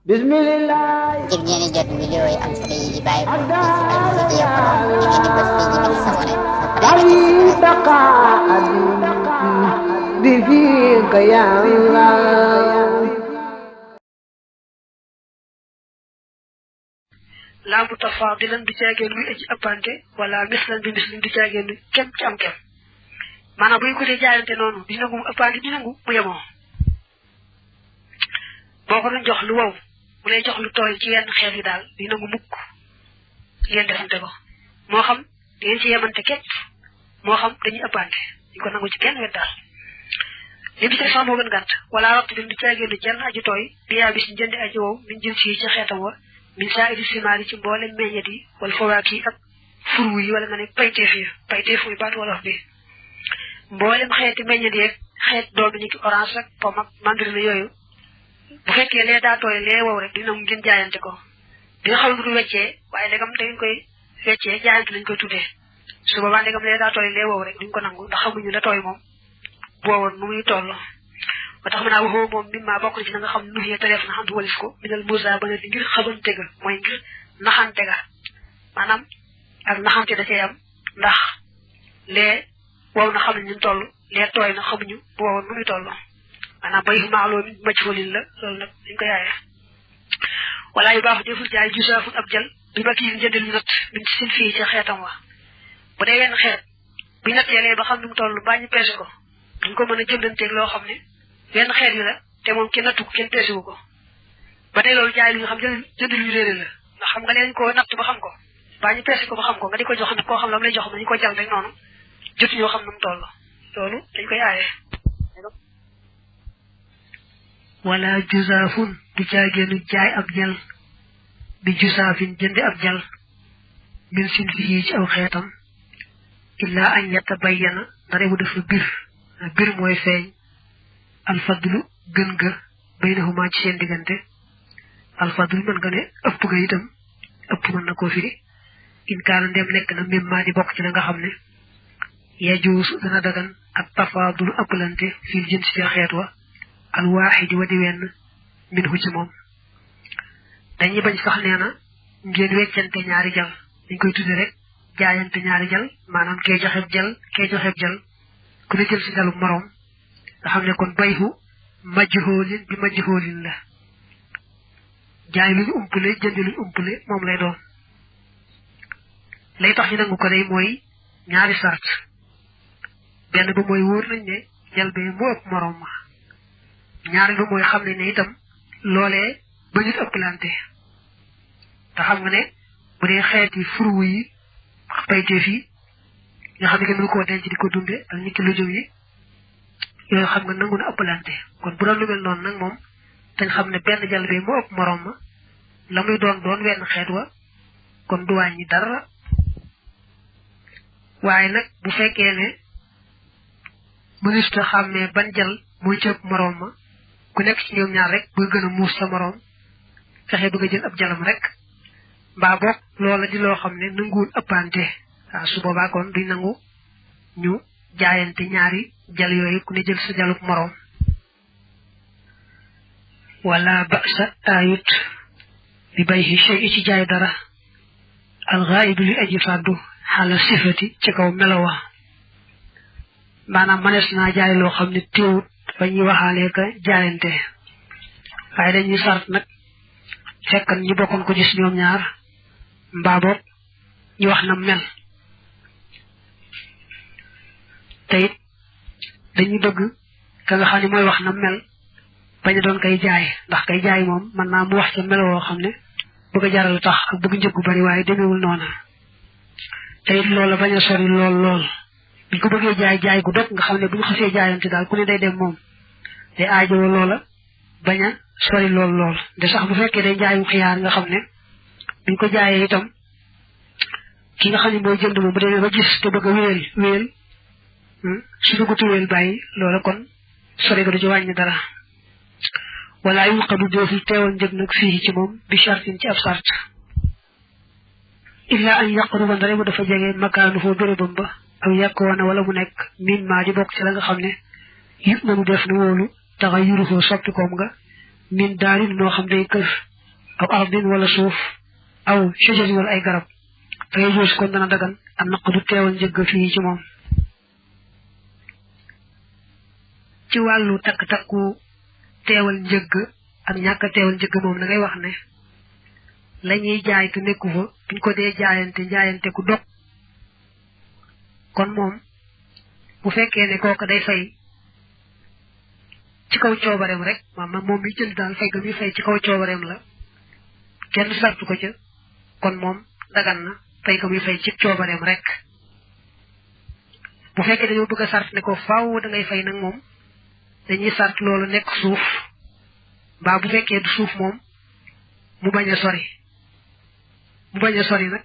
Bismillah. ngir ngeen di jot vidéo yi am solo yi di bàyyi ko ci Al Mouridiyyah da ngeen di bës fii ñu bind sabone ba pare laa mu tafaadilan du caageen luy aji ëppante wala mislan bi mislin du caageen luy kem ci am kem maanaam bu ñu ko dee jaayante noonu di nangu mu ëppante di nangu mu yemoo boo ko doon jox lu wow bu lay jox lu tooy ci yenn xeet yi daal di nangu mukk ngeen defante ko moo xam di ngeen ci yemante képp moo xam dañuy ëppante ñu ko nangu ci kenn wet daal li bi ci sax moo gën gàtt wala waxtu bi du caageen lu jenn aji tooy bi yaa bis ñu jëndi aji wow min jël ci xeetam wa min saa'iri simaari ci mboolem meññet yi wala fawaaki ak furu yi wala nga ne payteef muy baat wolof bi mboolem xeeti meññet yeeg xeet doomi ni ki orange ak pomme ak mandarine yooyu bu fekkee lee daa tooy lee wow rek dina ngeen jaayante ko dina xaw du weccee waaye ndegam da ngeen koy weccee jaayante lañ koy tuddee su boobaa ndegam lee daa tooy lee wow rek duñ ko nangu ndax xamuñu la tooy moom bu wowoon nu muy toll ba tax mën naa waxoo moom mi maa bokk na ci na nga xam nu yee tereef na xam walis ko minal musa ba ne ngir xamante ga mooy ngir naxante ga maanaam ak naxante da cee am ndax lee wow na xam ne ñu toll lee tooy na xamuñu bu wowoon nu muy toll maanaam bay maaloo mi majhulin la loolu nag dañ ko yaaye wala yu baax deful jaay jusaafun ab jël bi ma kii njëndal ñu nat min ci seen fii ci xeetam wa bu dee wenn xeet bu nattee lee ba xam nu mu toll mbaa ñu peese ko duñ ko mën a jëndanteeg loo xam ne benn xeet yi la te moom kenn nattu ko kenn peesewu ko ba tey loolu jaay li nga xam jënd lu réere la ndax xam nga leen ko natt ba xam ko baa ñu peese ko ba xam ko nga di ko jox nag koo xam la mu lay jox nañu ko jal rek noonu jotu ñoo xam nu mu toll loolu dañ koy aaye wala jusaafun du caageenu jaay ab jal bi jusaafin jëndi ab jal min sin fii ci aw xeetam illaa an yatabayyana dara bu dafa bir mooy feeñ alfadlu gën ga baynahuma ci seen diggante alfadlu mën nga ne ëpp ga itam ëpp mën na koo firi in kaana ndem nekk na mimma di bokk ci la nga xam ne yajuus dana dagan ak tafaadulu ëppalante fil jins ci xeet wa al waaxidi wa di wenn minhu ci moom dañuy bañ sax nee na ngeen weccante ñaari jal dañ koy tudde rek jaayante ñaari jal maanaam kee joxeb jal ku ne jël si jalu moroom nga xam ne kon bayhu majhoolin bi majhoolin la jaay luñu umpule jënd luñu umpule moom lay doon lay tax ñu nangu ko day mooy ñaari sart benn ba mooy wóor nañ ne jal bee moo ëpp moroom ma ñaari ba mooy xam ne itam loolee ba ñu ëpplante te xam nga ne bu dee xeeti furu yi payteef yi nga xam ne kenn mënu koo denc di ko dunde ak nit ki lujum yi yooyu xam nga nangu na ëppalante kon bu doon lu mel noonu nag moom dañ xam ne benn jàll bi moo ëpp moroom ma la muy doon wenn xeet wa kon du wàññi dara waaye nag bu fekkee ne mënusta xàmmee ban jàll muy ci ëpp moroom ma ku nekk ci ñoom ñaar rek bëgg gën a muus sa moroom fexe bëgg a jël ab jalam rek mbaa boog loola di loo xam ne nanguwul ëppante waaw su boobaa kon duñ nangu ñu jaayante ñaari jal yooyu ku ne jël sa jalub moroom wala ba'sa ayut bi bayhi shay'i ci jaay dara alxaayibi li aji fàddu xala sifati ci kaw melowa maanaam manees naa jaay loo xam ne téewut ba ñuy waxaalee ka jaayante waaye dañuy sart nag fekkan ñu bokkoon ko gis ñoom ñaar mbaa boog ñu wax na mel te it dañuy bëgg ka nga xam ne mooy wax na mel bañ a doon kay jaay ndax kay jaay moom mën naa mu wax ca melo woo xam ne bëgg a jaral tax ak bëgg njëggu bari waaye demeewul noona te it loola bañ a sori lool biñ ko bëggee jaay gu dog nga xam ne bu ñu xasee jaayante daal ku ne day dem moom day aajowoo loola bañ a sori lool de sax bu fekkee day jaayu xiyaar nga xam ne biñ ko jaayee itam ki nga xam ne mooy jënd moom bu demee ba gis te bëgg a wéyal su dugg tuweel bàyyi loola kon sori ga du ci wàññi dara wala yulqadu deeful teewal njëg nag fii ci moom bi shartin ci ab sart illa an yaqruba ndare bu dafa jege makaanu foo bérébam ba aw yàkkoona wala mu nekk min maa di bokk ci la nga xam ne yëpp nanu def na wóolu taxa yuru foo soppikoom nga min daarin moo xam day kër aw ardin wala suuf aw shajari wala ay garab fa yajuz kon dana dagan am naqdu teewal njëgg fii ci moom ci wàllu takk-takku teewal njëgg ak ñàkk teewal njëgg moom da ngay wax ne lañuy jaay te nekku fa buñ ko dee jaayante ku dog kon moom bu fekkee ne kooku day fay ci kaw coobareem rek maanaam moom mi jënd daal fay ga muy fay ci kaw coobareem la kenn sartu ko ca kon moom dagan na fay ga muy fay ci coobareem rek bu fekkee dañoo bëgg a sart ne ko faaw da ngay fay nag moom dañuy sart loolu nekk suuf mbaa bu fekkee du suuf moom mu bañ a sori nag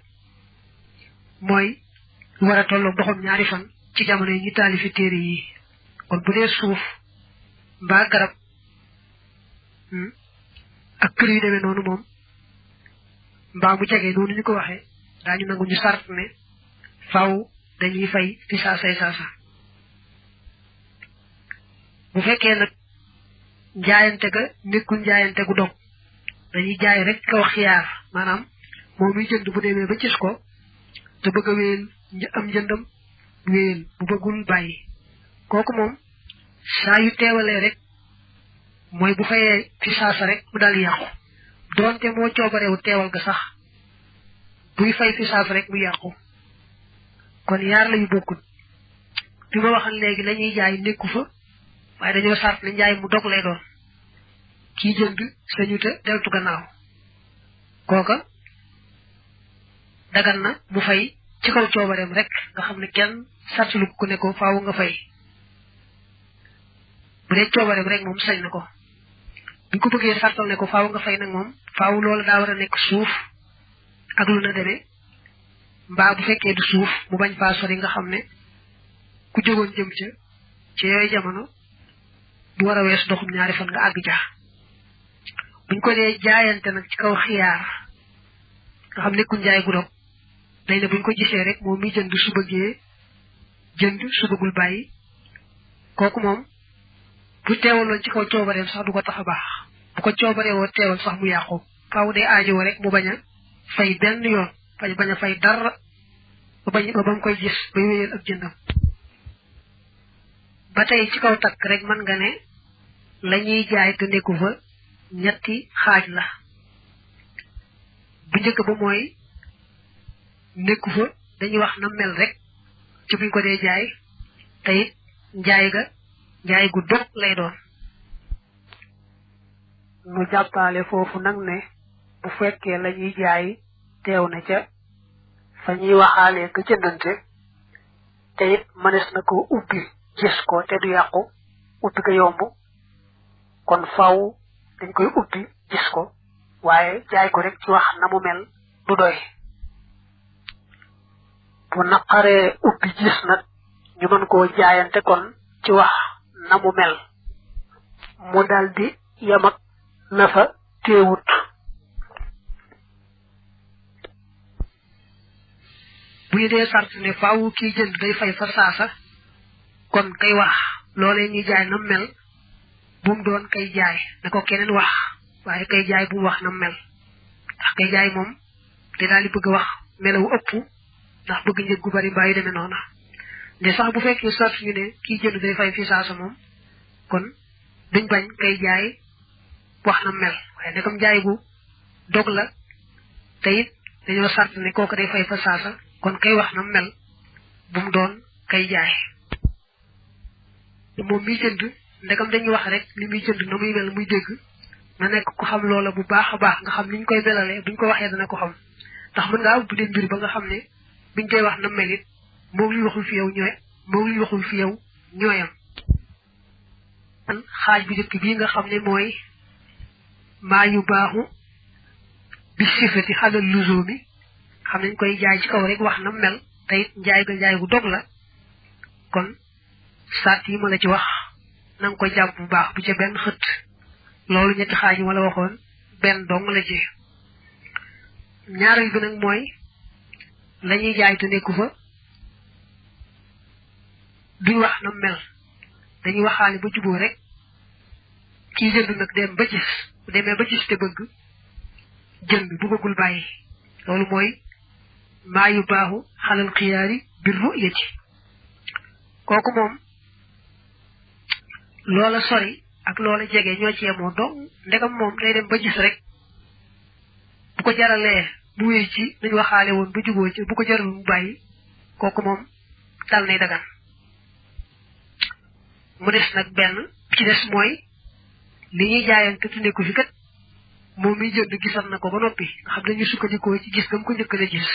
mooy war a tolloog doxam ñaari fan ci jamono yi ñu taalifi téere yi kon bu dee suuf mbaa garab ak kër yu demee noonu moom mbaa mu jege noonu ñu ko waxee daañu nangu ñu sart ne faaw dañuy fay fi saasa bu fekkee nag njaayante ga nekkul njaayante gu dog dañuy jaay rek kaw xiyaar maanaam moom muy jënd bu demee ba gis ko te bëgg a wéyal am njëndam wéyal bu bëggul bàyyi kooku moom saa yu teewalee rek mooy bu fayee fi saasa rek mu daal yàqu doonte moo coobarewu teewal ga sax buy fay fi saasa rek mu yàqu kon yaar la yu bokkut bi ma waxal léegi la ñuy jaay nekku fa waaye dañoo sart ne njaay mu dog lay doon kii jënd sañu te deltu gannaaw kooka dagan na mu fay ci kaw coobareem rek nga xam ne kenn sartulu ko ne ko faaw nga fay bu dee coobareem rek moom sañ na ko buñ ko bëggee sartal ne ko faaw nga fay nag moom faaw loolu daa war a nekk suuf ak lu na demee mbaa bu fekkee du suuf mu bañ faa sori nga xam ne ku jógoon jëm ca ci yooyu jamono du war a wees doxum ñaari fan nga àgg ja buñ ko dee jaayante nag ci kaw xiyaar nga xam nekkul njaay gu dog day ne buñ ko gisee rek moom mi jënd su bëggee jënd su bëggul bàyyi kooku moom bu teewaloon ci kaw coobareem sax du ko tax a baax bu ko coobaree woo teewal sax mu yàqu faaw day aajowoo rek mu bañ a fay benn yoon bañ a fay dara ba mu koy gis bay wéyal ak jëndam ba tey ci kaw takk rek mën nga ne la ñuy jaay te nekku fa ñetti xaaj la bu njëkk ba mooy nekku fa dañuy wax na mel rek ci buñ ko dee jaay te it njaay gu dog lay doon mu jàppale foofu nag ne bu fekkee la ñuy jaay teew na ca fa ñuy waxaalee ka jëndante te it mënees na ko ubbi gis ko te du yàqu ubbi ko yomb kon faaw dañ koy ubbi gis ko waaye jaay ko rek ci wax na mu mel du doy bu naqaree ubbi gis nag ñu mën koo jaayante kon ci wax na mu mel mu daldi yam ak na fa teewut bu ñu dee sart ne faaw kii jënd day fay fa saasa kon kay wax loolee ñuy jaay na mel bu mu doon kay jaay na ko keneen wax waaye kay jaay bu mu wax na mel ndax kay jaay moom te daal di bëgg a wax melawu ëpp ndax bëgg njëg gu bari mbaa yu demee noona ne sax bu fekkee sart ñu ne kii jënd day fay fi saasa moom kon duñ bañ kay jaay wax na mel waaye ne comme jaay gu dog la te it dañoo sart ne kooku day fay fa saasa kon kay wax na mel bu mu doon kay jaay moom miy jënd ndegam dañuy wax rek li muy jënd na muy mel muy dégg na nekk ku xam loola bu baax a baax nga xam ni ñu koy melalee buñ ko waxee dana ko xam ndax mën ngaa bu dee mbir ba nga xam ne biñ koy wax na mel it moom li waxul fi yow ñooyam xaaj bi dëkk bii nga xam ne mooy maa yu baaxu bi sifati xalal luzumi xam nañ koy jaay ci kaw rek wax na mel te it njaay ga njaay gu dog la kon sart yi ma la ci wax na nga koy jàpp bu baax bu ca benn xët loolu ñetti xaaj yi ma la waxoon benn dong la ci ñaareel bi nag mooy la ñuy jaay te nekku fa duñ wax na mel dañuy waxaale ba juboo rek kii jënd nag dem ba gis bu demee ba gis te bëgg jënd bu bëggul bàyyi loolu mooy maa yu baaxu xalal xiyaari bir ru'yati kooku moom loola sori ak loola jege ñoo ci yemoo donc ndegam moom day dem ba gis rek bu ko jaralee mu wéy ci dañ waxaale woon ba juboo ci bu ko jaral mu bàyyi kooku moom dal nay dagan mu des nag benn ci des mooy li ñuy jaayante te nekku fi kat moom mi jënd gisal na ko ba noppi nga xam dañuy sukkandikoo ci gis gam ko njëkk a gis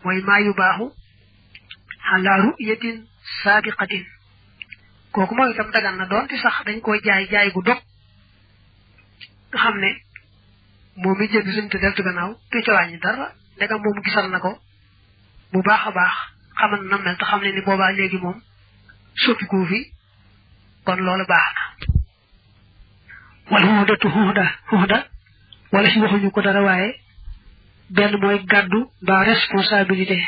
mooy maa yu baaxu ala ru'yatin saabiqatin kooku mooy itam dagan na doonte sax dañ koy jaay gu dog nga xam ne moom mi jënd suñu te deltu gannaaw te ca wàññi dara ndegam moom gisal na ko bu baax a baax xamal na mel te xam ne ni boobaa léegi moom soppiku fi kon loolu baax na wala xuuda wala si waxuñu ko dara waaye benn mooy gàddu ba responsabilité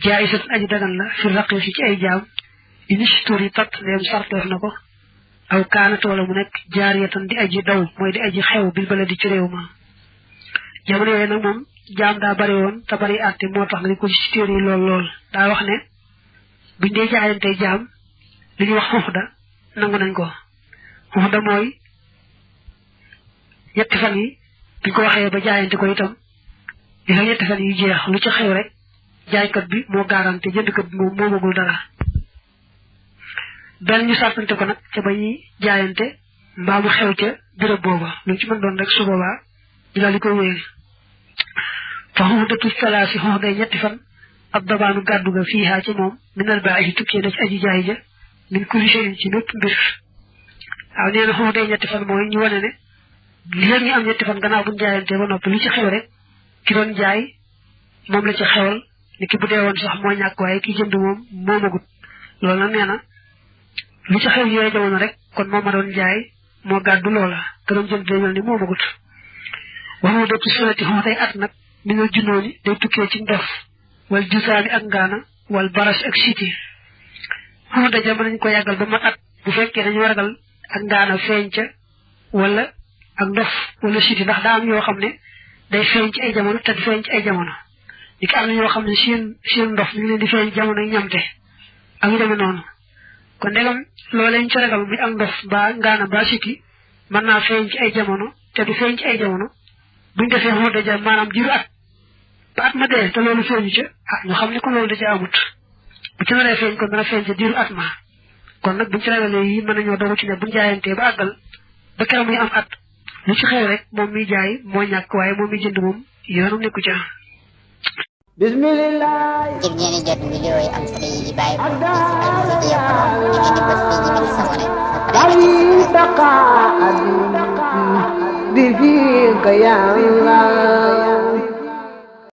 jaay sat aji dagan la fi raqi si ci ay jaam inishtur yi tat ndeem sarteef na ko aw kaanat wala mu nekk jaariyatan di aji daw mooy di aji xew bil bala di ci réew ma jamono yooyu nag moom jaam daa bari woon te bari àtte moo tax nga ko ci téere yi lool daa wax ne buñ dee jaayantey jaam li ñuy wax xuxda nangu nañ ko xuxda mooy ñetti fan yi biñ ko waxee ba jaayante ko itam di la ñetti fan yi jeex lu ci xew rek jaaykat bi moo garanté jëndkat bi moom moomagul dara benn ñu sàppante ko nag ca ba ñuy jaayante mbaa mu xew ca béréb booba lu ci mën doon rek su boobaa ñu daal di koy wéyal fa xuxdatu salaasi xuxday ñetti fan ab dabaanu gàddu ga fiihaa ca moom minal baaxi tukkee na ci aji jaay ja min kulli shay'in ci mépp mbir waaw nee na xuxday ñetti fan mooy ñu wane ne léegi ñu am ñetti fan gannaaw buñ jaayante ba noppi lu ci xew rek ki doon jaay moom la ci xewal ni ki bu dee woon sax moo ñàkk waaye ki jënd moom moomagut loolu nag nee na lu ci xew yooyu jamono rek kon moom ma doon jaay moo gàddu loola te doon jënd day mel ni moomagut waxu dëpp sunati xuxday at nag mi nga junnooni day tukkee ci ndof wal jusaami ak ngaana wal baras ak siti xuxda ja mën nañ ko yàggal ba mat at bu fekkee dañoo ragal ak ngaana feeñ ca wala ak ndof wala siti ndax daa am yoo xam ne day feeñ ci ay jamono te di feeñ ci ay jamono li ki am na ñoo xam ne seen ndof mi ngi leen di feeñ jamono yi ñamte ak yu demee noonu kon ndegam loolee ñu ci ragal muy ak ndof mbaa ngaana mbaa siti mën naa feeñ ci ay jamono te du feeñ ci ay jamono buñ defee xuxda ja maanaam jiru at ba at ma dee te loolu feeñu ca ñu xam ne ko loolu da ca amut bu ci naree feeñ kon dana feeñ ca diiru at ma kon nag buñ ci ragalee yi mën nañoo dogu ci ne buñ jaayantee ba àggal ba keroog muy am at lu ci xew rek moom miy jaay moo ñàkk waaye moom miy jënd moom yoonam nekku ca bismillah ngir ngeen di jot vidéo yi am solo yi bàyyi ko ci Al-Mouridiyyah da ngeen di bës fii ñu bind sabone bi fiika ya Allah